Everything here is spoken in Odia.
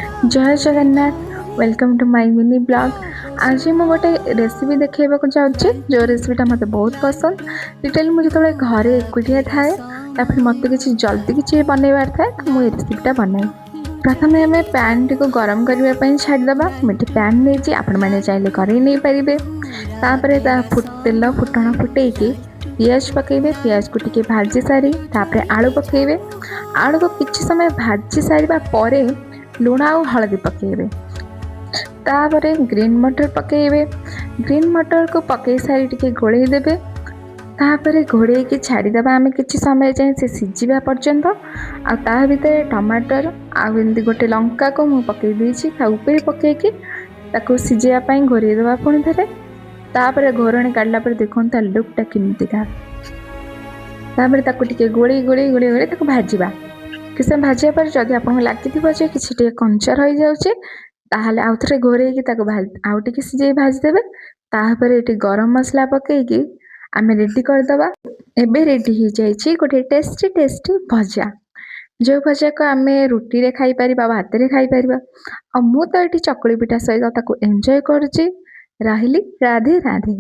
Jay Jagannath. Welcome to my mini vlog. ଆଜି ମୁଁ ଗୋଟେ ରେସିପି ଦେଖାଇବାକୁ ଯାଉଛି, ଯେଉଁ ରେସିପିଟା ମୋତେ ବହୁତ ପସନ୍ଦ। ଲିଟରାଲି ମୁଁ ଯେତେବେଳେ ଘରେ ଏକୁଟିଆ ଥାଏ, ତାପରେ ମୋତେ କିଛି ଜଲ୍ଦି କିଛି ବନେଇବାର ଥାଏ, ତ ମୁଁ ଏ ରେସିପିଟା ବନାଏ। ପ୍ରଥମେ ଆମେ ପ୍ୟାନ୍ଟିକୁ ଗରମ କରିବା ପାଇଁ ଛାଡ଼ିଦେବା। ମୁଁ ଏଠି ପ୍ୟାନ୍ ନେଇଛି, ଆପଣମାନେ ଚାହିଁଲେ କରେଇ ନେଇପାରିବେ। ତାପରେ ତା ତେଲ ଫୁଟଣ ଫୁଟେଇକି ପିଆଜ ପକାଇବେ। ପିଆଜକୁ ଟିକେ ଭାଜି ସାରି ତାପରେ ଆଳୁ ପକାଇବେ। ଆଳୁକୁ କିଛି ସମୟ ଭାଜି ସାରିବା ପରେ ଲୁଣ ଆଉ ହଳଦୀ ପକାଇବେ। ତାପରେ ଗ୍ରୀନ୍ ମଟର ପକାଇବେ। ଗ୍ରୀନ୍ ମଟରକୁ ପକାଇ ସାରି ଟିକେ ଗୋଳେଇ ଦେବେ। ତାପରେ ଘୋଡ଼େଇକି ଛାଡ଼ିଦେବା ଆମେ କିଛି ସମୟ ଯାଏଁ, ସେ ସିଝିବା ପର୍ଯ୍ୟନ୍ତ। ଆଉ ତା ଭିତରେ ଟମାଟର ଆଉ ଏମିତି ଗୋଟେ ଲଙ୍କାକୁ ମୁଁ ପକାଇ ଦେଇଛି। ତା ଉପରେ ପକାଇକି ତାକୁ ସିଝେଇବା ପାଇଁ ଘୋଡ଼େଇ ଦେବା ପୁଣି ଥରେ। ତାପରେ ଘୋଡ଼ଣୀ କାଢ଼ିଲା ପରେ ଦେଖନ୍ତୁ ତା ଲୁକ୍ଟା କେମିତିକା। ତାପରେ ତାକୁ ଟିକେ ଗୋଳେଇ ଗୋଳେଇ ଗୋଳେଇ ଗୋଳେଇ ତାକୁ ଭାଜିବା। କିଛି ସମୟ ଭାଜିବା ପରେ ଯଦି ଆପଣଙ୍କୁ ଲାଗିଥିବ ଯେ କିଛି ଟିକେ କଞ୍ଚା ରହିଯାଉଛି, ତାହେଲେ ଆଉ ଥରେ ଘୋଡ଼େଇକି ତାକୁ ଆଉ ଟିକେ ସିଝେଇ ଭାଜିଦେବେ। ତାପରେ ଏଠି ଗରମ ମସଲା ପକାଇକି ଆମେ ରେଡ଼ି କରିଦେବା। ଏବେ ରେଡ଼ି ହେଇଯାଇଛି ଗୋଟେ ଟେଷ୍ଟି ଟେଷ୍ଟି ଭଜା, ଯେଉଁ ଭଜାକୁ ଆମେ ରୁଟିରେ ଖାଇପାରିବା, ଭାତରେ ଖାଇପାରିବା। ଆଉ ମୁଁ ତ ଏଠି ଚକୁଳି ପିଠା ସହିତ ତାକୁ ଏନ୍ଜୟ କରୁଛି। ରହିଲି, ରାଧେ ରାଧେ।